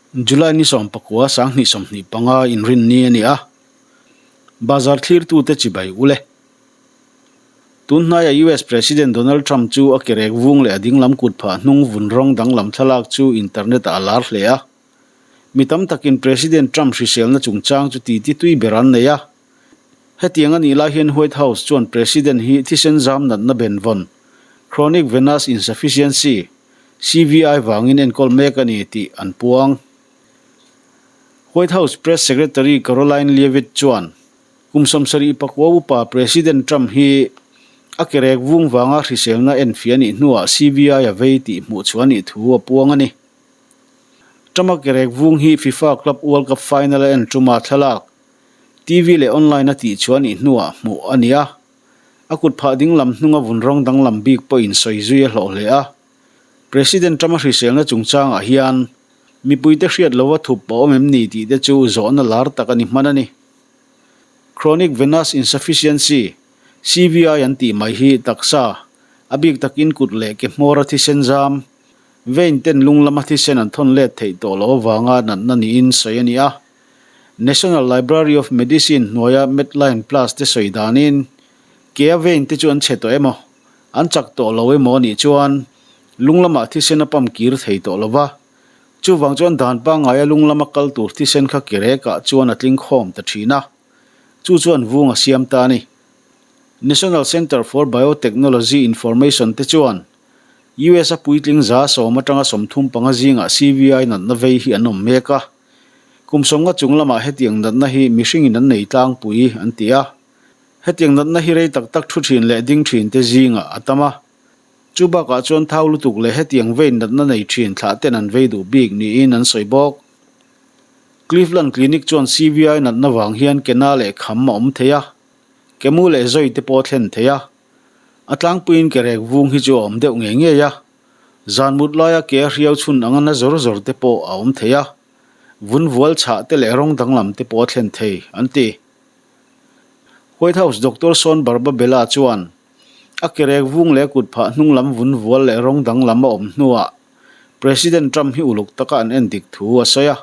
July ni 19 2025 inrinni a ni a, bazar thlirtute chibai ule. Tun hnaia US President Donald Trump chu a kerek vung leh a dinglam kut phah hnung vun rawng danglam thlalak chu internet ah a lar hle a. Mi tam takin President Trump hriselna chungchang chu titi tui ber an nei a. Hetiang a nih lai hian White House chuan President hi thisen zam natna benvawn, Chronic Venous Insufficiency, CVI vangin enkawl mek a ni tih an puang. White House Press Secretary Karoline Leavitt chuan kum 79 upa President Trump hi a kerek vung vanga hriselna enfiah a nih hnuah CVI a vei tih hmuh chhuah a nih thu a puang a ni. Trump-a kerek vung hi FIFA Club World Cup final a en tuma thlalak TV leh online a tih chhuah a nih hnuah hmuh a ni a. A kut phah dinglam hnunga vun rawng danglam bik pawhin sawi zui a hlawh hle a. President Trump-a hriselna chungchangah hian mipuite hriat lova thup a awm em ni tih te chu zawhna lar tak a ni hman a ni. Chronic Venous Insufficiency, CVI an tih mai hi taksa, a bik takin kut leh ke hmawra thisen zam, vein ten lung lama thisen an thawn let theih tawh loh avanga natna niin sawi a ni a. National Library of Medicine hnuaia Medline Plus te sawi danin, ke a vein te chu an chhe tawh emaw, an chak tawh lo emaw anih chuan lung lamah thisen a pump kir thei tawh lo va. Chuvang chuan dan pangngaia lung lama kal tur thisen kha kerekah chuan a tling khawm ta thin a, chu chuan vung a siam ta a ni. National Center for Biotechnology Information te chuan US a puitling 135 zingah CVI natna vei hi an awm mek a. Kum 50 chung lamah hetiang natna hi mihringin an nei tlangpui an ti a. Hetiang natna hi rei tak tak thu thin leh ding thin te zingah a tam a. Chu bakah chuan thau lutuk leh hetiang vein natna nei thin thlah ten an vei duh bik niin an sawi bawk. Cleveland Clinic chuan CVI natna vang hian ke na leh kham a awm thei a, ke mu leh zawi te pawh a thlen thei a. A tlangpuiin ke rek vung hi chu a awm deuh ngei ngei a. Zan mut laia ke a hriau chhun anga na zawr zawr te pawh a awm thei a, vun vual chhah te leh rawng danglam te pawh a thlen thei, an ti. White House Doctor Sean Barbabella chuan a ke rek vung leh kut phah hnung lam vun vual leh rawng danglam a awm hnuah President Trump hi uluk taka an en dik thu a sawi a.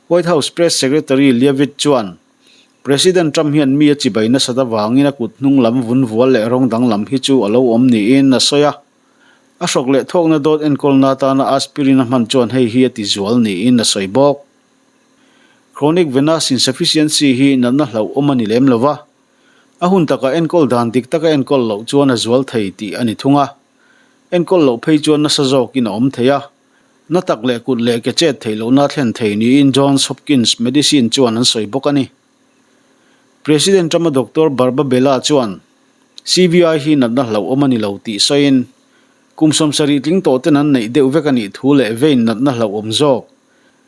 White House Press Secretary Leavitt chuan President Trump hian mi a chibai nasat avangin a kut hnung lam vun vual leh rawng danglam hi chu a lo awm niin a sawi a. A hrawk leh thawkna dawt enkawlna atana aspirin a hman chuan hei hi a ti zual niin a sawi bawk. Chronic venous insufficiency hi natna hlauhawm a ni lem lo va, a hun takah enkawl dan dik taka enkawl loh chuan a zual thei tih a ni thung a. Enkawl loh phei chuan nasa zawkin a awm thei a, na tak leh kut leh ke chet theih lohna thlen thei niin Johns Hopkins Medicine chuan an sawi bawk a ni. President Trump-a Doctor Barbabella chuan CVI hi natna hlauhawm a ni lo tih sawiin, kum 70 tling tawh ten an neih deuh vek a nih thu leh vein natna hlauhawm zawk,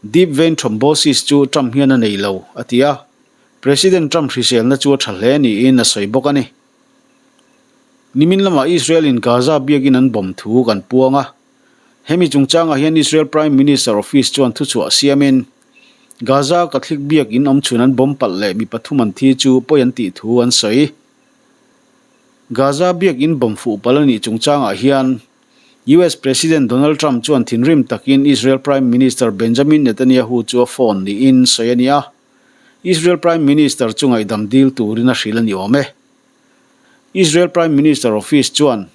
deep vein thrombosis chu Trump hian a nei lo, a ti a. President Trump hriselna chu a tha hle niin a sawi bawk a ni. Nimin lamah Israel-in Gaza biakin an bomb thu kan puang a. Hemi chungchangah hian Israel Prime Minister Office chuan thuchhuah siamin, Gaza Catholic biak in awm chhun an bomb palh leh mi pathum an thi chu pawi an tih thu an sawi. Gaza biak in bomb fuh palh a nih chungchangah hian US President Donald Trump chuan thinrim takin Israel Prime Minister Benjamin Netanyahu chu a phone niin sawi a ni a, Israel Prime Minister chu ngaihdam dil turin a hrilh a ni awm e. Israel Prime Minister Office chuan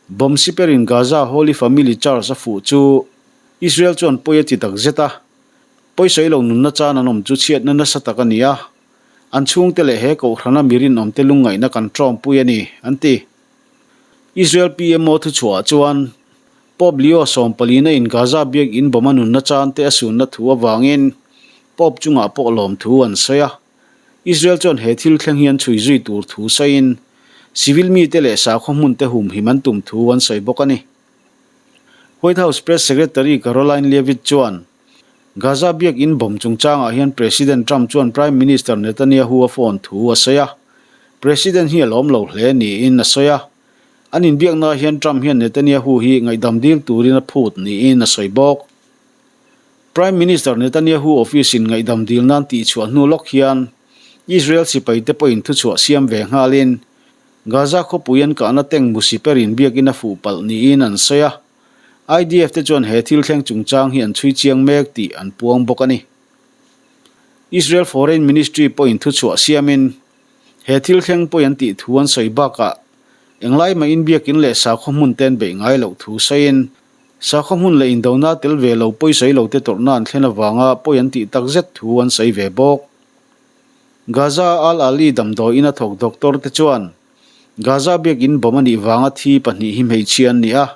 Bomb siperin Gaza Holy Family Church a fuh chu Israel chuan pawi a ti tak zet a, pawisawi lo nunna chan an awm chu chhiatna nasa tak a ni a, an chhungte leh he kohhrana mi rinawmte lungngaihna kan tawngpui a ni, an ti. Israel PMO thuchhuahah chuan Pope Leo 14 in Gaza biakinn bomb a nunna chante a sunna thu avangin Pope chungah pawh lawmthu an sawi a. Israel chuan he thil thleng hi an chhui zui tur thu sawiin civil mite leh sakhaw hmunte humhim an tum thu an sawi bawk a ni. White House Press Secretary Karoline Leavitt chuan Gaza biak in bomb chungchangah hian President Trump chuan Prime Minister Netanyahu a phone thu a sawi a, President hi a lawm lo hle niin a sawi a. An inbiaknaah hian Trump hian Netanyahu hi ngaihdam dil turin a phut niin a sawi bawk. Prime Minister Netanyahu office-in ngaihdam dil nan tihchhuah hnu lawk hian Israel sipaite pawhin thuchhuah siam ve nghalin Gaza khawpui an kahna tank mu siperin biakin a fuh palh niin an sawi a. IDF te chuan he thil thleng chungchang hi an chhui chiang mek tih an puang bawk a ni. Israel Foreign Ministry pawhin thuchhuah siamin he thil thleng pawi an tih thu an sawi bakah englai mahin biakin leh sakhaw hmun te an beih ngai loh thu sawiin sakhaw hmun leh indona tel ve lo pawi sawi lo te tawrhna an thlen avanga pawi an tih takzet thu an sawi ve bawk. Gaza Al Ahli damdawiin a thawk doctor te chuan Gaza biakin bomb a nih vanga thi pahnih hi hmeichhia an ni a,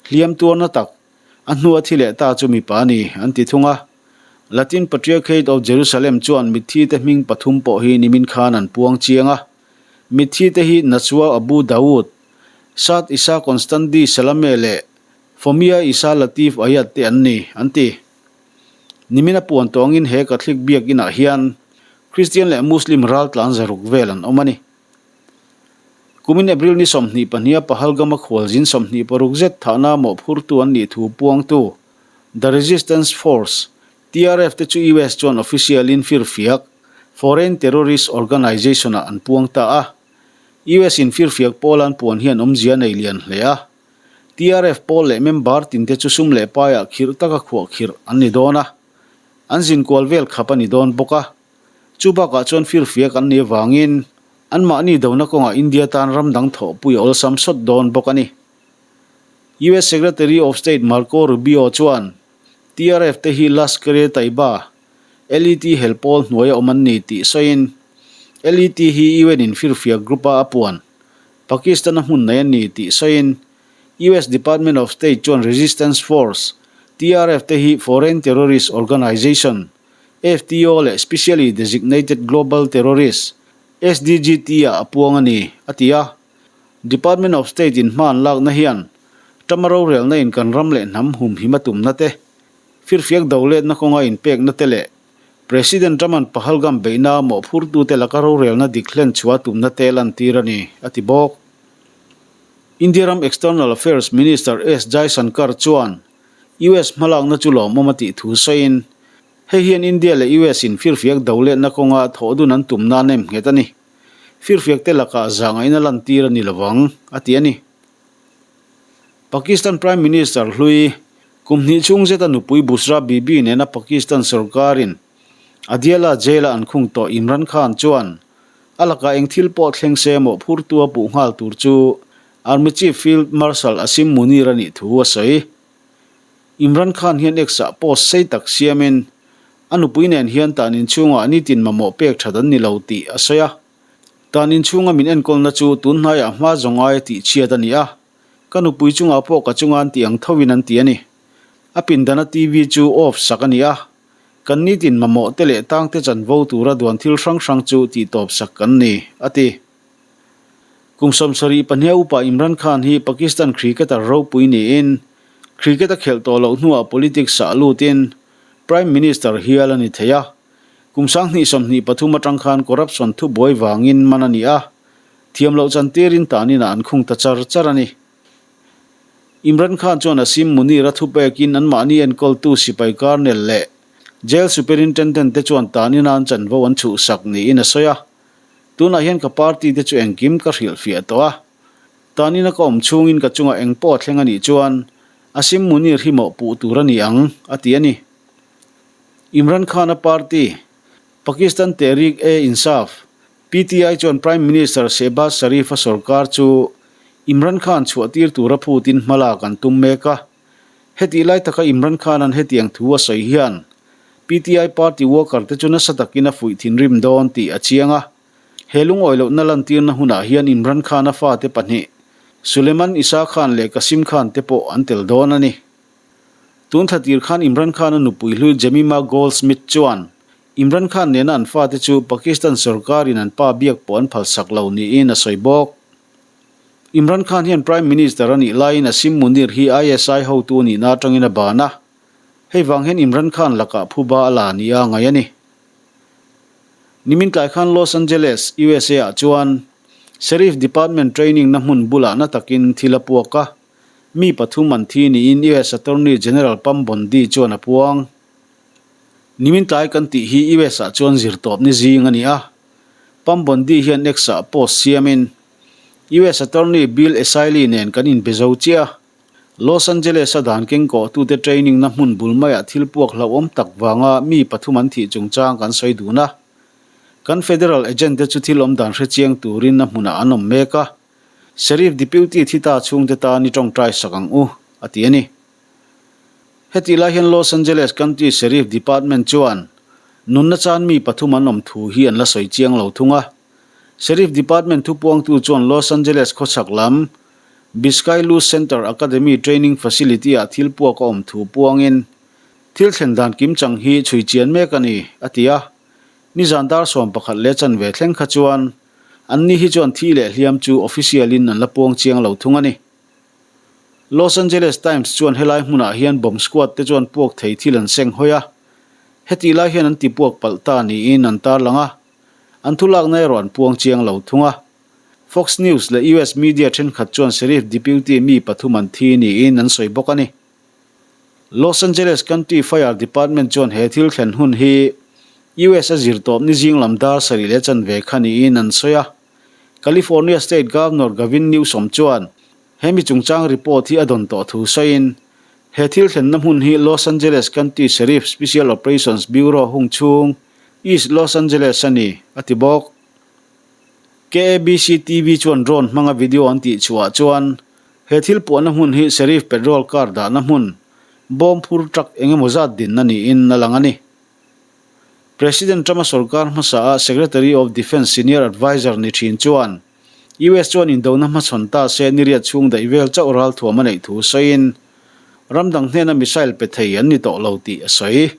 hliam tuarna tak, a hnua thi leh ta chu mipa a ni, an ti thung a. Latin Patriarchate of Jerusalem chuan mitthi te hming pathum pawh hi nimin khan an puang chiang a. Mitthi te hi Najwa Abu Dawood, Saad Issa Constandi Salame leh Fomia Issa Latif Ayad te an ni, an ti. Nimin a puan tawngin he Catholic biakinah hian Christian leh Muslim raltlan zaruk vel an awm a ni. Kumin April ni 22 a Pahalgam-a khualzin 26 zet thahna mawhphurtu an nih thu puangtu The Resistance Force, TRF, te chu US chuan official-in firfiak, Foreign Terrorist Organization-ah an puang ta a. US-in firfiak pawl an puan hian awmzia nei lian hle a. TRF pawl leh member tinte chu sum leh paiah khirh taka khuahkhirh an ni dawn a, an zinkual vel khap a ni dawn bawk a. Chu bakah chuan firfiak an nih avangin anmahni dona kawngah India tan ram dang thawhpui a awlsam sawt dawn bawk a ni. US Secretary of State Marco Rubio chuan TRF te hi Lashkar-e-Taiba, LET hel pawl hnuaia awm an ni tih sawiin LET hi UN in firfiak group-a a puan Pakistan-a hmun nei a ni tih sawiin US Department of State chuan Resistance Force, TRF te hi Foreign Terrorist Organization, FTO leh Specially Designated Global Terrorist, SDGT, ah a puang a ni, a ti a. Department of State in hma an lakna hian Trump-a rorelna in kan ram leh hnam humhim a tumna te, firfiak doletna kawnga inpekna te leh President Trump-a'n Pahalgam beihna a mawhphurtute laka rorelna dik hlen chhuah a tumna te lantir a ni, a ti bawk. India ram External Affairs Minister S Jaishankar chuan US hmalakna chu lawmawm a tih thu sawiin, hei hian India leh US in firfiak doletna kawnga thawh dun an tumna a nem nghet a ni. Firfiak te lakah zahngaihna lantir a ni lovang, a ti a ni. Pakistan Prime Minister hlui, kum hnih chhung zeta nupui Bushra Bibi nena Pakistan sorkarin Adiala jail-a an khung tawh Imran Khan chuan a lakah eng thil pawh thleng se mawhphurtu a puh nghal tur chu Army Chief Field Marshal Asim Munir a nih thu a sawi. Imran Khan hian X-ah post sei tak siamin a nupui nen hian tan inchhungah nitin mamawh pek that an ni lo tih a sawi a. Tan inchhunga min enkawlna chu tun hnaiah hma zawng aia tih chhiat a ni a, ka nupui chungah pawh ka chunga an tih ang thovin an ti a ni. A pindana TV chu off sak a ni a, kan nitin mamawh te leh tangte chanvo tura duan thil hrang hrang chu tihtawp sak kan ni, a ti. Kum 72 a upa Imran Khan hi Pakistan cricketer ropui niin, cricket a khelh tawh loh hnuah politics ah lutin Prime Minister hial a ni thei a. Kum 2023 atang khan corruption thubuai vangin man a ni a, thiam loh chantirin tanin ah an khung ta char char a ni. Imran Khan chuan Asim Munir a thupekin anmahni enkawltu sipai colonel leh jail superintendent te chuan tanin a an chanvo an chhuhsak niin a sawi a. Tunah hian ka party te chu engkim ka hrilhfiah tawh a, tanina ka awm chhungin ka chungah eng pawh a thleng a nih chuan Asim Munir hi mawhpuh tur a ni ang, a ti a ni. Imran Khan-a party, Pakistan Tehreek-e-Insaf, PTI, chuan Prime Minister Shehbaz Sharif-a sorkar chu Imran Khan chhuahtir tura phutin hmalak an tum mek a. Hetih lai taka Imran Khan-a'n hetiang thu a sawi hian PTI party worker te chu nasa takin a fuih thinrim dawn tih a chiang a. He lungawi lohna lantirna hunah hian Imran Khan-a fate pahnih, Suleman Isa Khan leh Kasim Khan te pawh an tel dawn a ni. Tun thla tir khan Imran Khan-a nupui hlui Jemima Goldsmith chuan Imran Khan nena an fate chu Pakistan sorkarin an pa biak pawh an phalsak lo niin a sawi bawk. Imran Khan hian Prime Minister a nih laiin Asim Munir hi ISI hotu nihna atangin a ban a. Hei vang hian Imran Khan lakah phuba a la nia ngaih a ni. Nimin tlai khan Los Angeles, USA ah chuan Sheriff Department training na hmun bulah na takin thil a puak a, mi pathum an thi niin US Attorney General Pam Bondi chuan a puang. Nimin tlai kan tih hi US ah chuan zirtawp ni zing a ni a, Pam Bondi hian X ah post siamin US Attorney Bill Essayli nen kan inbe zo chiah a. Los Angeles-a dan kengkawhtute training-na hmun bul maiah thil puak hlauhawm tak vanga mi pathum an thih chungchang kan sawi dun a. Kan federal agent-te chu thil awm dan hrechiang turin a hmunah an awm mek a. Sheriff Deputy thi ta chhungte tan i tawngtai sak ang u, a ti a ni. Hetih lai hian Los Angeles County Sheriff Department chuan nunna chan mi pathum an awm thu hi an la sawi chiang lo thung a. Sheriff Department thupuangtu chuan Los Angeles khawchhak lam Biscailuz Center Academy Training Facility-ah thil puak a awm thu puangin thil thlen dan kimchang hi chhui chian mek a ni, a ti a. Nizan dar 11 leh chanve thleng kha chuan anni hi chuan thi leh hliam chu official-in an la puang chiang lo thung a ni. Los Angeles Times chuan helai hmunah hian bomb squad te chuan puak thei thil an seng hawi a, hetih lai hian an ti puak palh ta niin an tarlang a, an thulakna erawh an puang chiang lo thung a. Fox News leh US media thenkhat chuan Sheriff Deputy mi pathum an thi niin an sawi bawk a ni. Los Angeles County Fire Department chuan he thil thlen hun hi US a zirtawp ni zing lam dar sarih leh chanve kha niin an sawi a. California State Governor Gavin Newsom chuan he mi chungchang report hi a dawn tawh thu sawiin, he thil thlenna hmun hi Los Angeles County Sheriff Special Operations Bureau hung chhung East Los Angeles a ni, a ti bawk. KABC TV chuan drone hmanga video an tih chhuah chuan he thil puahna hmun hi Sheriff patrol car dahna hmun, bawm phur truck eng emaw zat dinna niin a lang a ni. President Trump-a sorkar hmasa a Secretary of Defence Senior Adviser ni thin chuan US chuan indona hmachhawn ta se niriat chhung daih vel chauh ralthuam a neih thu sawiin ram dang hnena missile pe thei an ni tawh lo tih a sawi.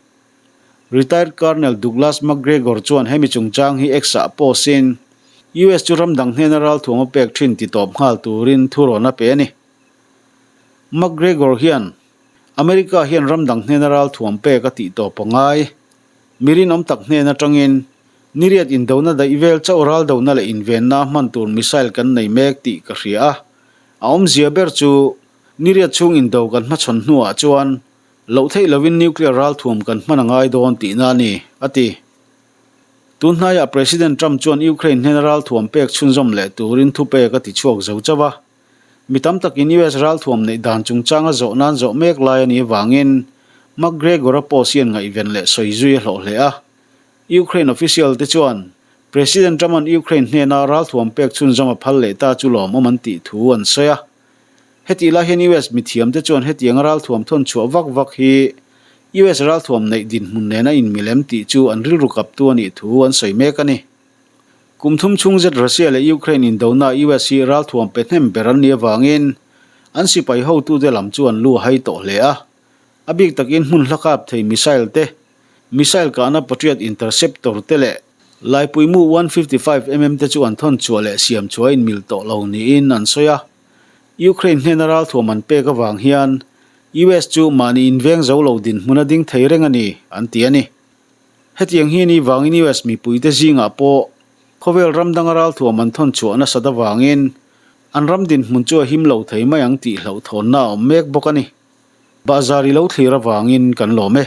Retired Colonel Douglas McGregor chuan hemi chungchang hi X-ah post-in US chu ram dang hnena ralthuam a pek thin ti tawp nghal turin thurawn a pe a ni. McGregor hian America hian ram dang hnena ralthuam pek a tih tawp a ngai. Mi rinawm tak hnen atangin niriat indona daih vel chauh raldona leh invenna hman tur missile kan nei mek tih ka hria a. A awmzia ber chu niriat chhung indo kan hmachhawn hnuah chuan loh theih lovin nuclear ralthuam kan hman a ngai dawn tihna a ni, a ti. Tun hnaiah President Trump chuan Ukraine hnena ralthuam pek chhunzawm leh turin thupek a ti chhuak zo chauh a. Mi tam takin US ralthuam neih dan chungchanga zawh nan zawh mek lai a nih avangin McGregor-a post hian ngaihven leh sawi zui a hlawh hle a. Ukraine official te chuan President Trump-a'n Ukraine hnena ralthuam pek chhunzawm a phal leh ta chu lawmawm an tih thu an sawi a. Hetih lai hian US mithiamte chuan hetianga ralthuam thawn chhuah vak vak hi US ralthuam neih dinhmun nena inmilem tih chu an rilru kaptu a nih thu an sawi mek a ni. Kum thum chhung zet Russia leh Ukraine indona US hi ralthuam pe hnem ber an nih avangin an sipai hotute lam chu an lu a hai tawh hle a. A bik takin hmun hla kap thei missile te, missile kahna Patriot interceptor te leh laipui mu 155 mm te chu an thawn chhuah leh siam chhuah a inmil tawh lo niin an sawi a. Ukraine hnena ralthuam an pek avang hian US chu mahni inveng zo lo dinhmun a ding thei reng a ni, an ti a ni. Hetiang hi ni vangin US mipuite zingah pawh khawvel ram danga ralthuam an thawn chhuah nasat avangin an ram dinhmun chu a him lo thei mai ang tih hlauhthawnna a awm mek bawk a ni. Bahzar i lo thlir avangin kan lawm e.